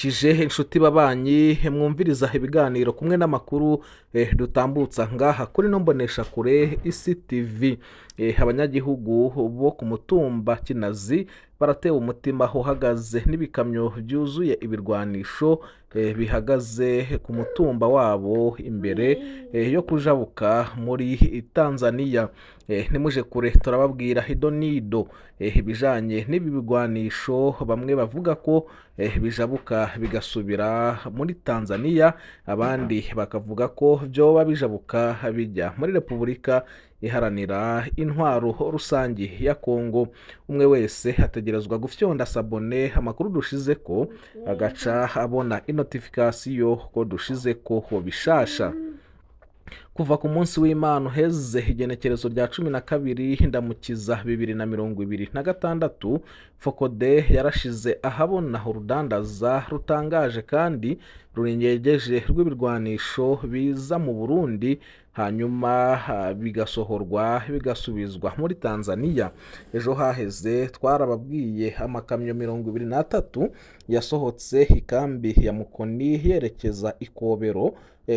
Ndabaramukije inshuti babanyi mwumviriza ibiganiro kumwe n'amakuru dutambutsa ngaha kuri no mbonesha kure Isi TV. Abanyagihugu bo ku mutumba Kinazi baratewe umutima uhagaze n'ibikamyo byuzuye ibirwanisho bihagaze ku mutumba wabo imbere yo kujabuka muri Tanzania. Ntimuje kure, turababwira idonido ibijanye n'ibi bigwanisho. Bamwe bavuga ko bijabuka bigasubira muri Tanzania, abandi bakavuga ko vyoba bijabuka bijya muri Repubulika Iharanira Intwaro Rusangi ya Kongo. Umwe wese ategerezwa gufyonda s'abonner, amakuru dushizeko agaca abona inotification ko dushizeko bishasha. Kuva ku munsi w'Imana uheze, igenekerezo rya 12 Ndamukiza 2026, FOCODE yarashize ahabona urudandaza rutangaje kandi rurengeje rw'ibirwanisho biza mu Burundi, hanyuma bigasohorwa bigasubizwa muri Tanzania. Ejo haheze twarababwiye amakamyo 23 yasohotse ikambi ya Mukoni yerekeza Ikobero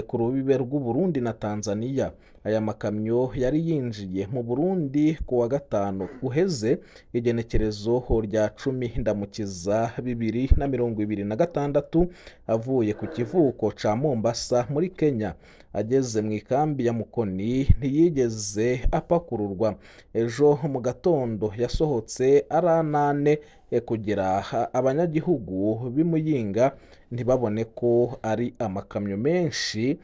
ku rubibe rw'Uburundi na Tanzania. Aya makamyo yari yinjiye mu Burundi ku wa gatanu uheze, igenekerezo rya 10 Ndamukiza 2026, avuye ku kivuko ca Mombasa muri Kenya. Ageze mu ikambi ya Mukoni ntiyigeze apakururwa. Ejo mu gatondo yasohotse aranane kugira abanyagihugu b'Imuyinga ntibabone ko ari amakamyo menshi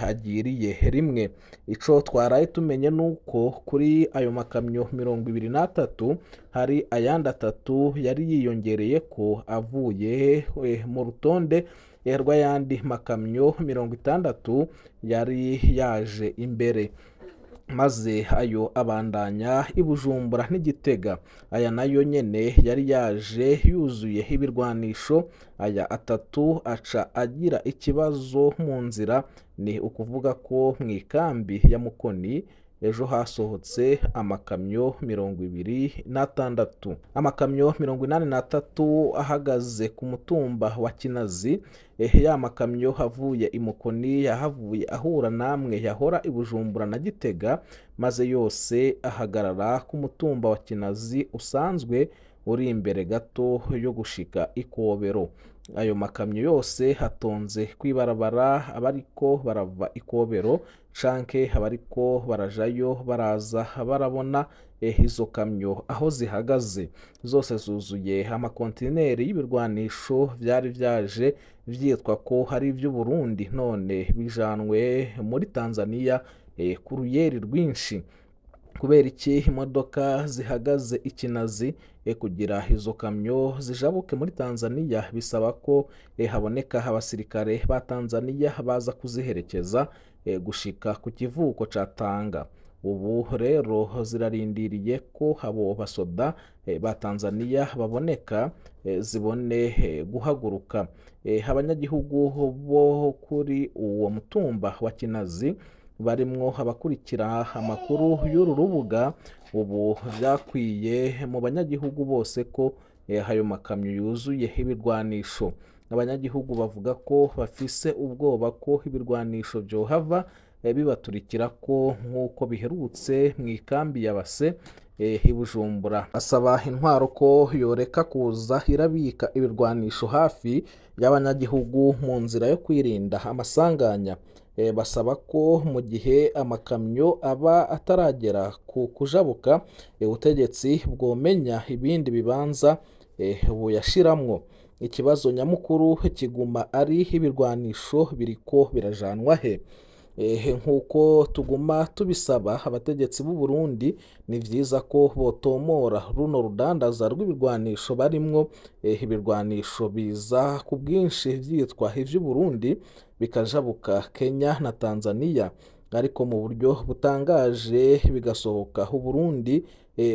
agiriye rimwe. Ico twaraye tumenye nuko kuri ayo makamyo 23 hari ayandi 3 yari yiyongereye ko avuye mu rutonde rw'ayandi makamyo 60 yari yaje imbere, maze ayo abandanya i Bujumbura n'Igitega. Aya nayo nyene yari yaje yuzuye ibirwanisho. Aya 3 aca agira ikibazo mu nzira. Ni ukuvuga ko mu ikambi ya Mukoni ejo hasohotse amakamyo 26, amakamyo 83 ahagaze ku mutumba wa Kinazi. Ya makamyo avuye i Mukoni yahavuye ahura namwe yahora i Bujumbura na Gitega, maze yose ahagarara ku mutumba wa Kinazi usanzwe uri imbere gato yo gushika Ikobero. Ayo makamyo yose hatonze kwibarabara, abariko barava Ikobero canke abariko barajayo baraza barabona izo kamyo aho zihagaze. Zose zuzuye amakontineri y'ibirwanisho vyari vyaje vyitwa ko hari ivy'Uburundi, none bijanwe muri Tanzania ku ruyeri rwinshi. Kubera iki imodoka zihagaze Ikinazi? Kugira izo kamyo zijabuke muri Tanzania bisaba ko haboneka abasirikare ba Tanzania baza kuziherekeza gushika ku kivuko ca Tanga. Ubu rero zirarindiriye ko abo basoda ba Tanzania baboneka zibone guhaguruka. Abanyagihugu bo kuri uwo mutumba wa Kinazi barimwo abakurikira amakuru y'uru rubuga, ubu vyakwiye mu banyagihugu bose ko ayo makamyo yuzuye ibirwanisho. Abanyagihugu bavuga ko bafise ubwoba ko ibirwanisho vyohava bibaturikira ko nk'uko biherutse mu ikambi ya Base i Bujumbura. Asaba intwaro ko yoreka kuza irabika ibirwanisho hafi y'abanyagihugu mu nzira yo kwirinda amasanganya. Basaba ko mu gihe amakamyo aba ataragera ku kujabuka, ubutegetsi bwomenya ibindi bibanza buyashiramwo. Ikibazo nyamukuru kiguma ari ibirwanisho biriko birajanwa he? Nk'uko tuguma tubisaba abategetsi b'u Burundi, ni vyiza ko botomora runo rudandaza rw'ibirwanisho barimwo. Ibirwanisho biza ku bwinshi vyitwa ivy'Uburundi bikajabuka Kenya na Tanzania, ariko mu buryo butangaje bigasohoka Uburundi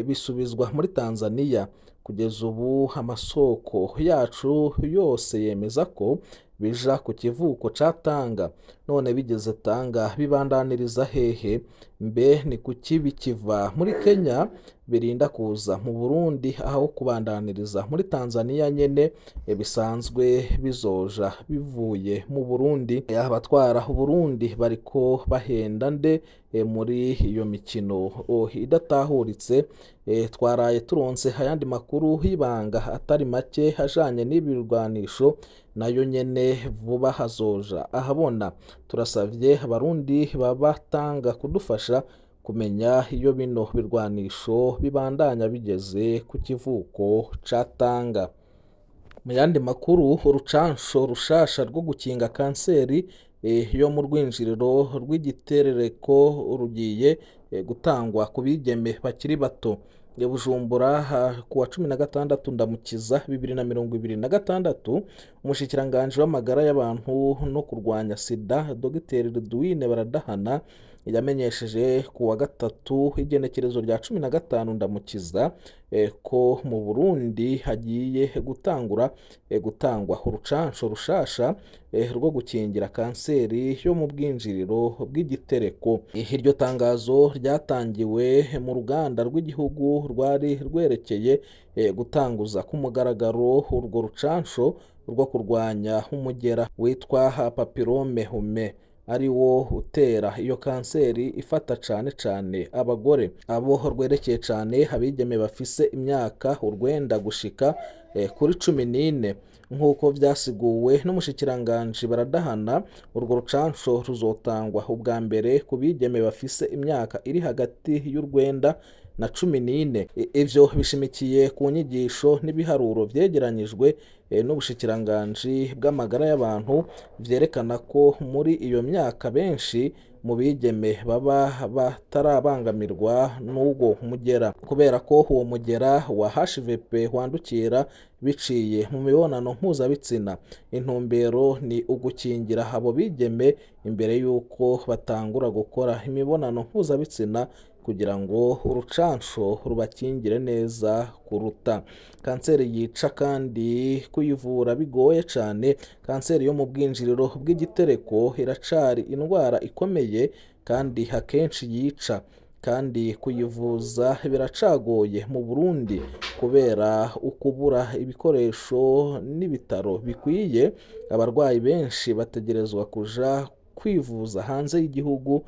bisubizwa muri Tanzania. Kugeza ubu amasoko yacu yose yemeza ko bija ku kivuko ca Tanga. None bigeze Tanga bibandaniriza hehe? Mbe ni kuki bikiva muri Kenya birinda kuza mu Burundi aho kubandaniriza muri Tanzania nyene bisanzwe bizoja bivuye mu Burundi? Abatwara Burundi bariko bahenda nde muri iyo mikino idatahuritse? Twaraye turonse ayandi makuru y'ibanga atari make ajanye n'ibirwanisho, nayo nyene vuba hazoja ahabona. Turasavye Abarundi babatanga kudufasha kumenya iyo bino birwanisho bibandanya bigeze ku kivuko ca Tanga. Mu yandi makuru, urucansho rushasha rwo gukinga kanseri yo mu rwinjiriro rw'igitereko rugiye gutangwa ku bigeme bakiri bato. Bujumbura kuwa 16 Ndamukiza 2026, umushikiranganji w'amagara y'abantu no kurwanya sida Dr Ridwine Baradahana yamenyesheje kuwa gatatu igenekerezo rya 15 Ndamukiza ko mu Burundi hagiye gutangura gutangwa urucansho rushasha rwo gukingira kanseri yo mu bwinjiriro bw'igitereko. Iryo tangazo ryatangiwe mu ruganda rw'igihugu rwari rwerekeye gutanguza ku mugaragaro urwo rucansho rwo kurwanya umugera witwa papillome humain, ari wo utera iyo kanseri ifata cane cane abagore. Abo rwerekeye cane abigeme bafise imyaka 9 gushika kuri 14. Nk'uko vyasiguwe n'umushikiranganji Baradahana, urwo rucansho ruzotangwa ubwa mbere ku bigeme bafise imyaka iri hagati y'9 na 14. Ivyo bishimikiye ku nyigisho n'ibiharuro vyegeranyijwe n'ubushikiranganji bw'amagara y'abantu, vyerekana ko muri iyo myaka benshi mu bigeme baba batarabangamirwa n'ubwo mugera, kubera ko uwo mugera wa HVP wandukira biciye mu mibonano mpuzabitsina. Intumbero ni ugukingira abo bigeme imbere y'uko batangura gukora imibonano mpuzabitsina kugira ngo urucansho rubakingire neza kuruta. Kanseri yica kandi kuyivura bigoye cane. Kanseri yo mu bwinjiriro bw'igitereko iracari indwara ikomeye kandi akenshi yica, kandi kuyivuza biracagoye mu Burundi kubera ukubura ibikoresho n'ibitaro bikwiye. Abarwayi benshi bategerezwa kuja kwivuza hanze y'igihugu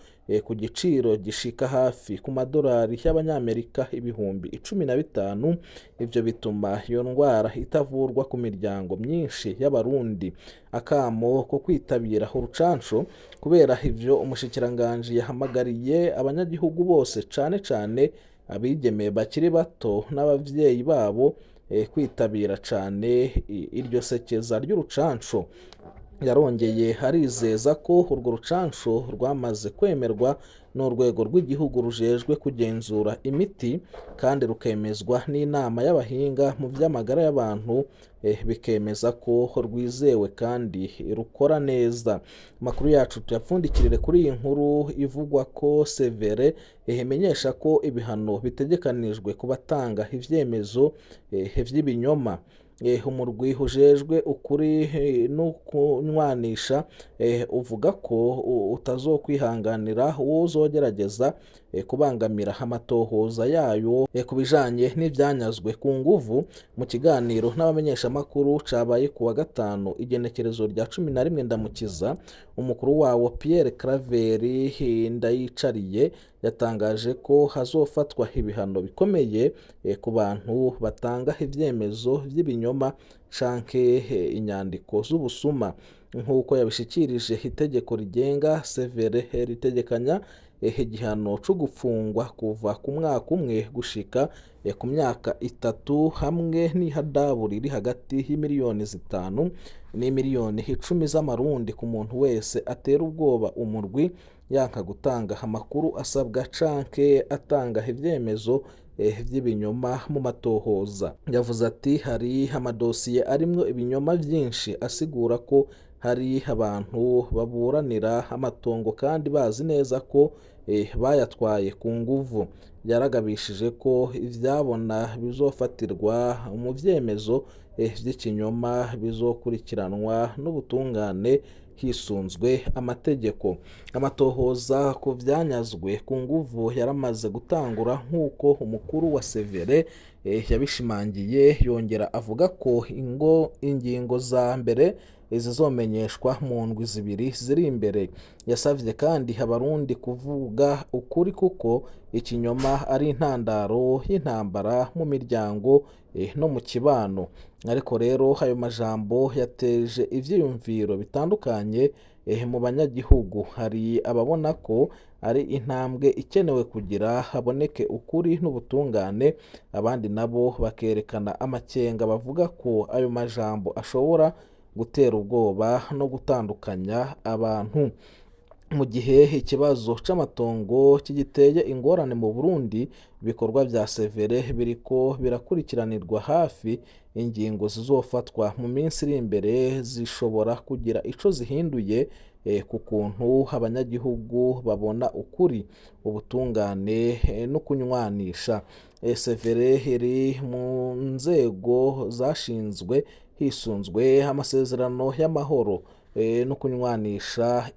ku giciro gishika hafi ku madolari y'abanyamerika 15,000. Ivyo bituma iyo ndwara itavurwa ku miryango myinshi y'Abarundi. Akamo ko kwitabira urucansho. Kubera ivyo, umushikiranganji yahamagariye abanyagihugu bose, cane cane abigeme bakiri bato n'abavyeyi babo, kwitabira cane iryo sekeza ry'urucansho. Yarongeye arizeza ko urwo rucansho rwamaze kwemerwa n'urwego rw'igihugu rujejwe kugenzura imiti, kandi rukemezwa n'inama y'abahinga mu vy'amagara y'abantu, bikemeza ko rwizewe kandi rukora neza. Amakuru yacu tuyapfundikirire kuri iyi nkuru ivugwa ko Severe imenyesha ko ibihano bitegekanijwe ku batanga ivyemezo vy'ibinyoma. Umurwi ujejwe ukuri no kunywanisha uvuga ko utazokwihanganira uwuzogerageza kubangamira amatohoza yayo ku bijanye n'ivyanyazwe ku nguvu. Mu kiganiro n'abamenyeshamakuru cabaye kuwa gatanu igenekerezo rya 11 Ndamukiza, umukuru wawo Pierre Claver Ndayicariye yatangaje ko hazofatwa ibihano bikomeye ku bantu batanga ivyemezo vy'ibinyoma canke inyandiko z'ubusuma. Nk'uko yabishikirije, itegeko rigenga Severe ritegekanya igihano co gufungwa kuva ku mwaka umwe gushika ku myaka 3, hamwe n'ihadabu riri hagati y'imiliyoni 5 n'imiliyoni 10 z'amarundi ku muntu wese atera ubwoba umurwi yanka gutanga amakuru asabwa canke atanga ivyemezo vy'ibinyoma mu matohoza. Yavuze ati hari amadosiye arimwo ibinyoma vyinshi asigura ko hari abantu baburanira amatongo kandi bazi neza ko bayatwaye ku nguvu. Yaragabishije ko ivyabona bizofatirwa mu vyemezo vy'ikinyoma bizokurikiranwa n'ubutungane hisunzwe amategeko. Amatohoza ku vyanyazwe ku nguvu yaramaze gutangura nk'uko umukuru wa Severe yabishimangiye, yongera avuga ko ingingo za mbere zizomenyeshwa mu ndwi 2 ziri imbere. Yasavye kandi Abarundi kuvuga ukuri kuko ikinyoma ari intandaro y'intambara mu miryango no mu kibano. Ariko rero ayo majambo yateje ivyiyumviro bitandukanye mu banyagihugu. Hari ababona ko ari intambwe ikenewe kugira haboneke ukuri n'ubutungane, abandi nabo bakerekana amakenga bavuga ko ayo majambo ashobora gutera ubwoba no gutandukanya abantu. Mu gihe ikibazo c'amatongo kigiteye ingorane mu Burundi, ibikorwa vya Severe biriko birakurikiranirwa hafi. Ingingo zizofatwa mu minsi iri imbere zishobora kugira ico zihinduye ku kuntu abanyagihugu babona ukuri, ubutungane no kunywanisha. Severe iri mu nzego zashinzwe hisunzwe amasezerano y'amahoro no kunywanisha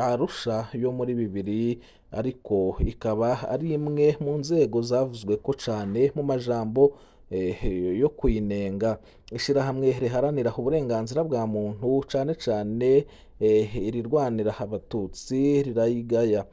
Arusha yo muri 2000, ariko ikaba ari imwe mu nzego zavuzwe ko cane mu majambo yo kuyinenga. Ishirahamwe riharanira uburenganzira bwa muntu cane cane irirwanira Abatutsi rirayigaya,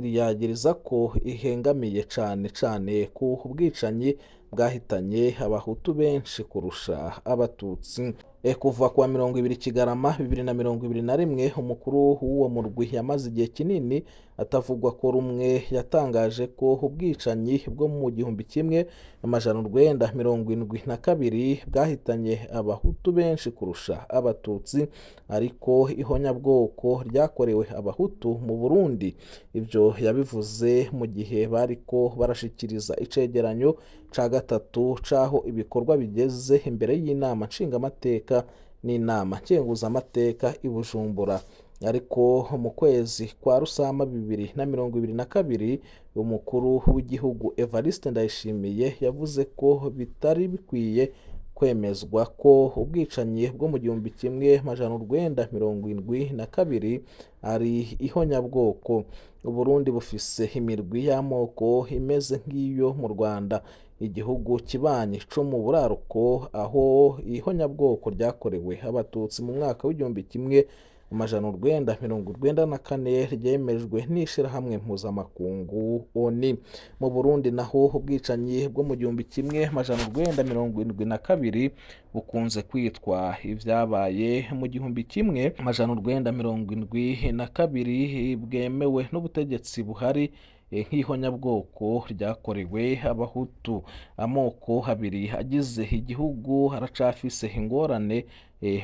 riyagiriza ko ihengamiye cane cane ku bwicanyi bwahitanye Abahutu benshi kurusha Abatutsi. Kuva kuwa 20 Kigarama 2021, umukuru w'uwo murwi yamaze igihe kinini atavugwa ko rumwe yatangaje ko ubwicanyi bwo mu 1972 bwahitanye Abahutu benshi kurusha Abatutsi, ariko ihonyabwoko ryakorewe Abahutu mu Burundi. Ivyo yabivuze mu gihe bariko barashikiriza icegeranyo ca gatatu c'aho ibikorwa bigeze imbere y'inama nshingamateka n'inama nkenguzamateka i Bujumbura. Ariko mu kwezi kwa Rusama 2022, umukuru w'igihugu Evariste Ndayishimiye yavuze ko bitari bikwiye kwemezwa ko ubwicanyi bwo mu 1972 ari ihonyabwoko. Uburundi bufise imirwi y'amoko imeze nk'iyo mu Rwanda, igihugu kibanyi co mu buraruko, aho ihonyabwoko ryakorewe Abatutsi mu mwaka w'1994 ryemejwe n'ishirahamwe mpuzamakungu ONU. Mu Burundi naho ubwicanyi bwo mu 1972 bukunze kwitwa ivyabaye mu 1972 bwemewe n'ubutegetsi buhari nk'ihonyabwoko ryakorewe Abahutu. Amoko abiri agize igihugu aracafise ingorane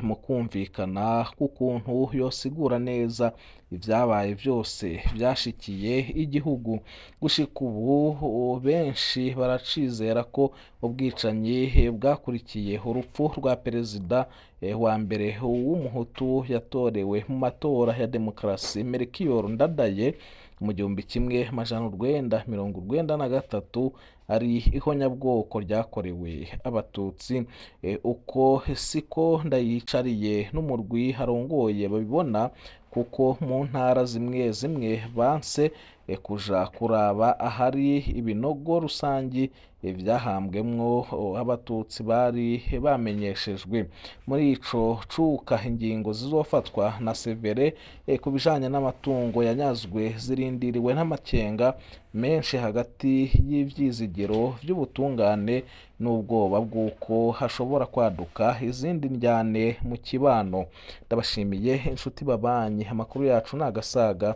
mu kumvikana k'ukuntu yosigura neza ibyabaye byose byashikiye igihugu. Gushika ubu benshi baracizera ko ubwicanyi bwakurikiye urupfu rwa perezida wa mbere w'umuhutu yatorewe mu matora ya demokarasi Melchior Ndadaye mu 1993 ari ihonyabwoko ryakorewe Abatutsi. Uko siko Ndayicariye n'umurwi harongoye babibona, kuko mu ntara zimwe zimwe banse kuja kuraba ahari ibinogo rusangi vyahambwemwo Abatutsi bari bamenyeshejwe. Muri ico cuka ingingo zizofatwa na Severe ku bijanye n'amatungo yanyazwe zirindiriwe n'amakenga menshi hagati y'ivyizigiro vy'ubutungane n'ubwoba bw'uko hashobora kwaduka izindi njyane mu kibano. Ndabashimiye inshuti babanyi, amakuru yacu nagasaga.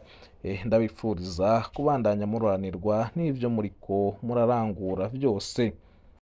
Ndabifuriza kubandanya mururanirwa n'ivyo muriko murarangura vyose.